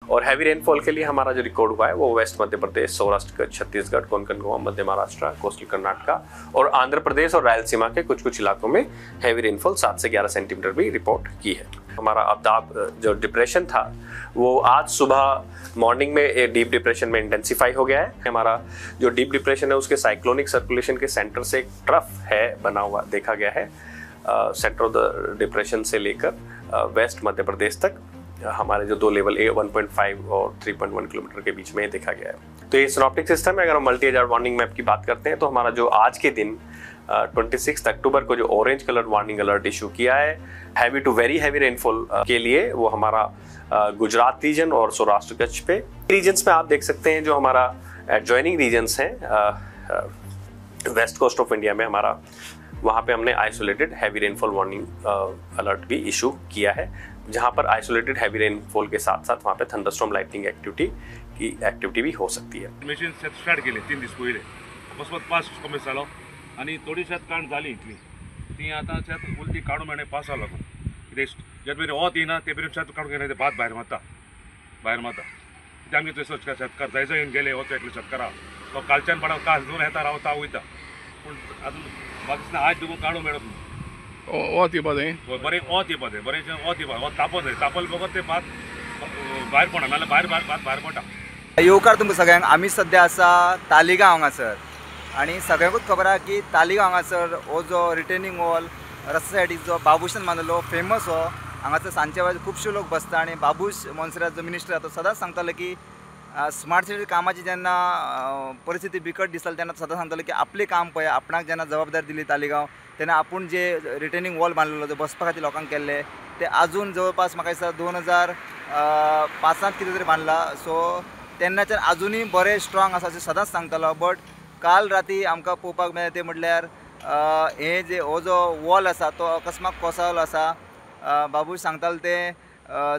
और heavy rainfall K लिए हमारा जो रिकॉर्ड हुआ है वो वेस्ट मध्य प्रदेश, सौराष्ट्र, छत्तीसगढ़, कोंकण गोवा, मध्य महाराष्ट्र, कोस्टल कर्नाटका और आंध्र प्रदेश और रायलसीमा के कुछ कुछ इलाकों में हैवी रेनफॉल 7 से 11 सेंटीमीटर भी रिपोर्ट की है। हमारा अवदाब जो डिप्रेशन था वो आज सुबह मॉर्निंग में डीप डिप्रेशन में इंटेंसिफाई हो गया है। हमारा जो डीप डिप्रेशन है उसके साइक्लोनिक सर्कुलेशन के सेंटर से एक ट्रफ है बना हुआ देखा गया है। सेंटर ऑफ the depression से लेकर वेस्ट मध्य प्रदेश तक हमारे जो दो लेवल ए 1.5 और 3.1 किलोमीटर के बीच में देखा गया है। तो ये सिनॉप्टिक सिस्टम है। अगर हम मल्टी हजार्ड वार्निंग मैप की बात करते हैं तो हमारा जो आज के दिन 26 अक्टूबर को जो orange colour warning alert issue किया है heavy to very heavy rainfall के लिए, वो हमारा गुजरात रीजन और सौराष्ट्र कच्छ पे रीजन्स में आप देख सकते हैं। जो हमारा एडजॉइनिंग रीजन्स हैं वेस्ट कोस्ट ऑफ इंडिया में हमारा, वहाँ पे हमने isolated heavy rainfall warning alert भी इशू किया है, जहाँ पर आइसोलेटेड हैवी रेनफॉल के साथ साथ वहाँ पे थंडरस्टॉर्म लाइटनिंग एक्टिविटी भी हो सकती है। मशीन शेत स्टार्ट केले 3 दीस पयले अकस्मात पास कमी जालो आनी थोडी शेत काण जाली इतली ती आतां शेत उलटी काडूंक मेळना पावसा लागून। कितें जे मेरेन वत येयना ते मेरेन शेत काडूंक येना, ते भात भायर मारता कित्याक आमगे थंयसर शेतकार जाय जाय येवन गेले वच एकले शेतकारा तो कालच्यान पडा कास घेवन येता रावता वयता, पूण आजून म्हाका दिसना आज देखून काडूंक मेळत न्हू। वत येवपा जाय बरें, वत येवपा जाय बरें, वत येवपा वत तापत जाय, तापल बगर तें भात भायर पडना, नाल्यार भायर भात भायर पडटा। येवकार तुमकां सगळ्यांक। आमी सद्या आसा तालिगांव हांगासर आनी सगळ्यांकूच खबर आहा की तालिगांव हांगासर हो जो रिटेनिंग वॉल रस्त्या सायडीक जो बाबूशान बांदलो फेमस हो, हांगासर सांजच्या वेळार खुबशे लोक बसता आनी बाबूश मोन्सेरात जो मिनिस्टर आहा तो सदांच सांगतालो की स्मार्ट सिटी कामाची जेन्ना परिस्थिती बिकट दिसताली तेन्ना सदांच सांगतालो की आपलें काम पळय, आपणाक जेन्ना जबाबदारी दिली तालिगांव तेन्ना आपूण जे रिटेनिंग वॉल बांदलेलो जो बसपा खातीर लोकांक केल्ले ते आजून जवळपास म्हाका दिसता 2005 कितें तरी बांदला, सो तेन्नाच्यान आजुनूय बरें स्ट्रांग आसा अशें सदांच सांगतालो। बट काल राती आमकां पळोवपाक मेळ्ळें तें म्हटल्यार हे जे हो जो वॉल आसा तो अकस्मात कोसळ्ळो आसा। बाबूश सांगतालो तें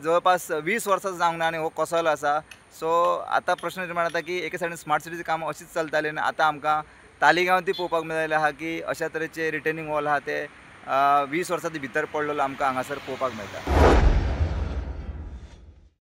जवळपास 20 वर्सां जावंक ना आनी हो कोसळ्ळो आसा। सो आतां प्रश्न निर्माण जाता की एके सायडीन स्मार्ट सिटीचें काम अशीच चलतालें आनी आतां आमकां तालिगांव ती पळोवपाक मेळिल्लें आहा की अशा तरेचे रिटेनिंग वॉल आहा ते 20 वर्सां भितर पडलेलो आमकां हांगासर पळोवपाक मेळटा।